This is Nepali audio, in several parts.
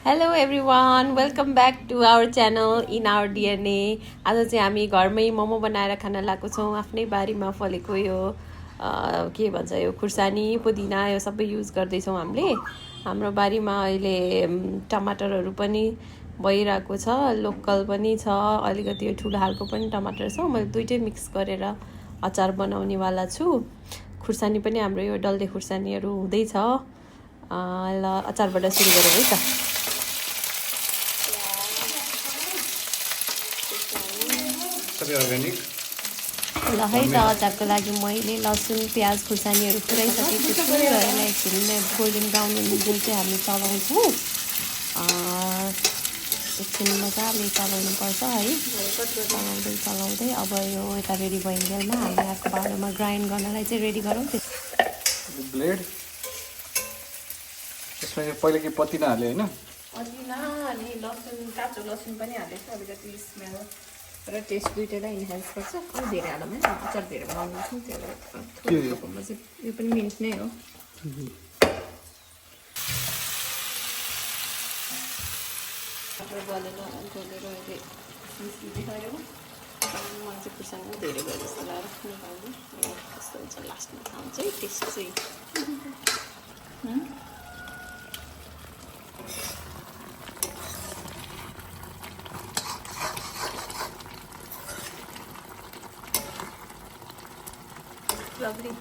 Hello everyone welcome back to our channel in our DNA. आज चाहिँ हामी घरमै मोमो बनाएर खान लागेको छौँ। आफ्नै बारीमा फलेको यो के भन्छ यो खुर्सानी पुदिना यो सबै युज गर्दैछौँ हामीले। हाम्रो बारीमा अहिले टमाटरहरू पनि भइरहेको छ, लोकल पनि छ, अलिकति यो ठुलो खालको पनि टमाटर छ। मैले दुइटै मिक्स गरेर अचार बनाउनेवाला छु। खुर्सानी पनि हाम्रो यो डल्ले खुर्सानीहरू हुँदैछ। ल अचारबाट सुरु गरौँ है त। अर्ग्यानिक ल है त अचारको लागि मैले लसुन प्याज खुर्सानीहरू पुऱ्याइसकेको छु र यसलाई एकछिन गोल्डन ब्राउन हुनु चाहिँ हामी चलाउँछौँ। एकछिन मजाले चलाउनुपर्छ है। चलाउँदै अब यो यता रेडी भइन्जेलमा हामी अर्को भाँडोमा ग्राइन्ड गर्नलाई चाहिँ रेडी गरौँ। ब्लेड यसमा पहिला के पतिना हाल्यो होइन? पतिना अनि लसुन काँचो लसुन पनि हालेको छु। अलिकति स्मेल र टेस्ट दुइटैलाई इन्हान्स गर्छ। अलिक धेरै हालौँ है, अचार धेरै बनाउनु छु त्यसमा चाहिँ यो पनि मिन्ट नै हो। गलेर अहिले निस्किदियो। मलाई चाहिँ खुर्सानी धेरै भयो जस्तो लाग्यो, निकाल्नु कस्तो हुन्छ लास्टमा थाहा हुन्छ है टेस्ट चाहिँ। Lovely.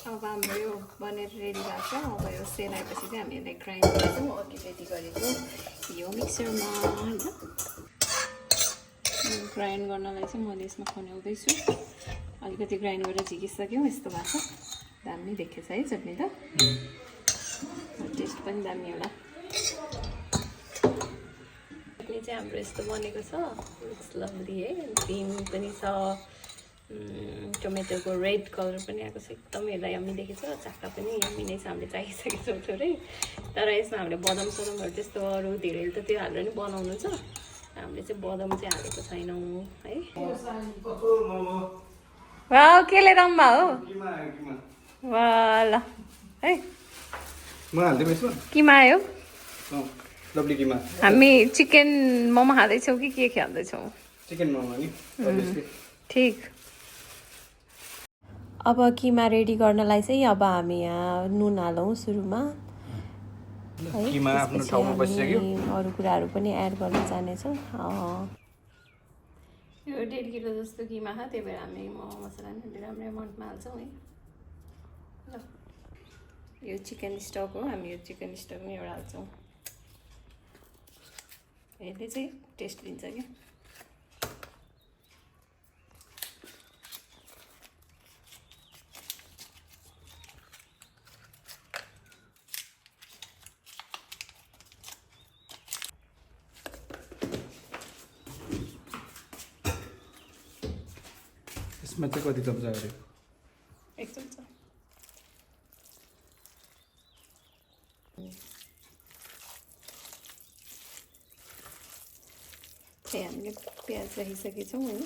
अब हाम्रो यो बनेर रेडी भएको छ। अब यो सेलाएपछि चाहिँ हामी यसलाई ग्राइन्ड गर्छौँ अघि रेडी गरेको यो मिक्सरमा होइन। ग्राइन्ड गर्नलाई चाहिँ मैले यसमा खन्याउँदैछु। अलिकति ग्राइन्ड गरेर झिकिसक्यौँ, यस्तो भएको छ। दामी देखेछ है चटनी त, टेस्ट पनि दामी होला। चटनी चाहिँ हाम्रो यस्तो बनेको छ, लुक्स लभली है। ग्रिन पनि छ, टोमेटोको रेड कलर पनि आएको छ, एकदम हेर्दा यम्मी देखेछ। चाख्दा पनि यम्मी नै छ, हामीले चाहिसकेको छौँ थोरै। तर यसमा हामीले बदाम सदामहरू त्यस्तो अरू धेरैले त त्यो हालेर नि बनाउनु छ। हामीले चाहिँ बदाम चाहिँ हालेको छैनौँ है। वा केले रम्बा हो वा ल है। किमा आयो हामी चिकन मोमो खाँदैछौँ कि के खाँदैछौँ? चिकन मोमो नि ठिक। अब किमा रेडी गर्नलाई चाहिँ अब हामी यहाँ नुन हालौँ सुरुमा है। किमा आफ्नो ठाउँमा बसिसक्यो। अरू कुराहरू पनि एड गर्न जानेछौँ। यो 1.5 किलो जस्तो किमा छ, त्यही भएर हामी मोमो मसला नि राम्रै अमाउन्टमा हाल्छौँ है। यो चिकन स्टक हो, हामी यो चिकन स्टक नै एउटा हाल्छौँ। यसले चाहिँ टेस्ट दिन्छ क्या। यसमा चाहिँ कति चम्चा गऱ्यो? 1 चम्चा। हामीले प्याज राखिसकेछौँ होइन।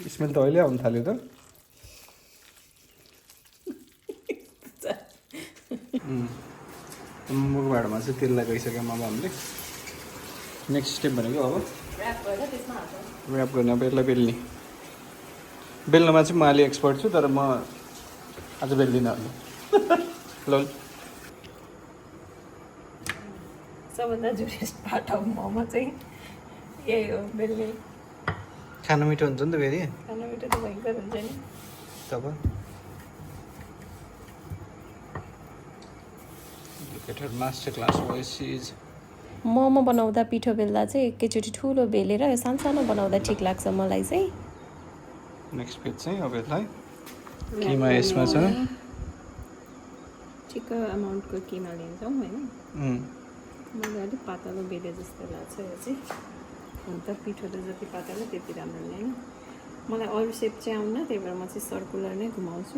स्मेल त अहिले आउनु थाल्यो त। मुखको भाँडोमा चाहिँ तेल लगाइसक्यौँ। अब हामीले नेक्स्ट स्टेप भनेको अब ऱ्याप गर्ने। अब यसलाई बेल्ने। बेल्नमा चाहिँ म अलि एक्सपर्ट छु, तर म आज बेल्दिनँ अहिले। ल सबभन्दा जुरेस्ट पार्ट अफ मोमो चाहिँ यही हो, बेल्ने। खानु मिठो हुन्छ नि त फेरि। खानु मिठो त भयङ्कर हुन्छ नि तब। Master class voice. मोमो बनाउँदा पिठो बेल्दा चाहिँ एकैचोटि ठुलो बेलेर यो सानो सानो बनाउँदा ठिक लाग्छ मलाई चाहिँ। नेक्स्ट पेज चाहिँ अब यसलाई किमा यसमा छ। ठिक्क अमाउन्टको किमा लिन्छौँ होइन। मलाई अलिक पातलो बेले जस्तो लाग्छ यो चाहिँ। अन्त पिठो त जति पातलो त्यति राम्रो नै होइन। मलाई अरू सेप चाहिँ आउन, त्यही भएर म चाहिँ सर्कुलर नै घुमाउँछु।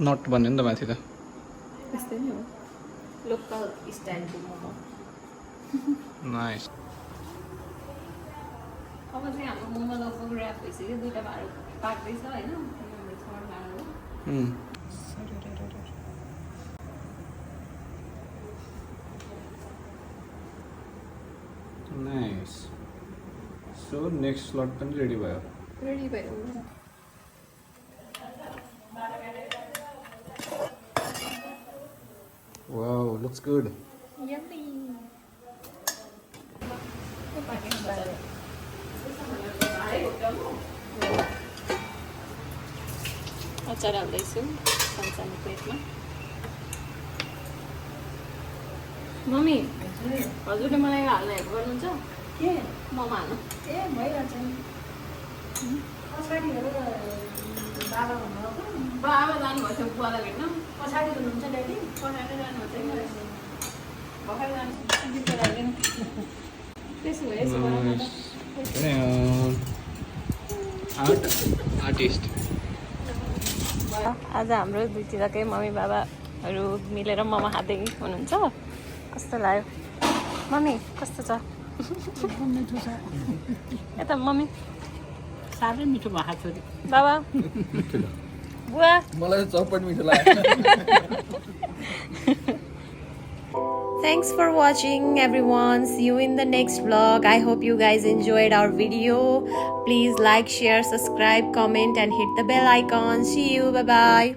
नट भन्यो नि त माथि त। यस्तै नै हो, लोकल स्टाइलको मोमो। नाइस। अब चाहिँ हाम्रो मोमो लगभग ऱ्याप भइसक्यो। भनेपछि यो दुईटा भाँडो पाक्दैछ होइन हाम्रो छड भाँडो हो नाइस सो नेक्स्ट स्लट पनि रेडी भयो रेडी भयो वाउ लुक्स गुड यम्मी अचार हाल्दैछु सानो प्लेटमा मम्मी हजुरले मलाई हाल्न हेल्प गर्नुहुन्छ के ममा हाल्नु ए भइहाल्छ नि पछाडिहरू बाबा भन्नुभएको बाबा जानुभएको थियो बुवालाई भेट्न पछाडि हुनुहुन्छ ड्याडी पठाएर जानुभएको थियो भर्खर जानु गीत लागि त्यसो भए यसो गरौँ न त आर्टिस्ट आज हाम्रो दुईतिरकै मम्मी बाबाहरू मिलेर मोमो खाँदै हुनुहुन्छ कस्तो लाग्यो मम्मी कस्तो छ एकदम मिठो छ यता मम्मी साह्रै मिठो भएको छोरी बाबा बुवा मलाई चप पनि मिठो लाग्यो Thanks for watching everyone. See you in the next vlog. I hope you guys enjoyed our video. Please like, share, subscribe, comment and hit the bell icon. See you. Bye bye.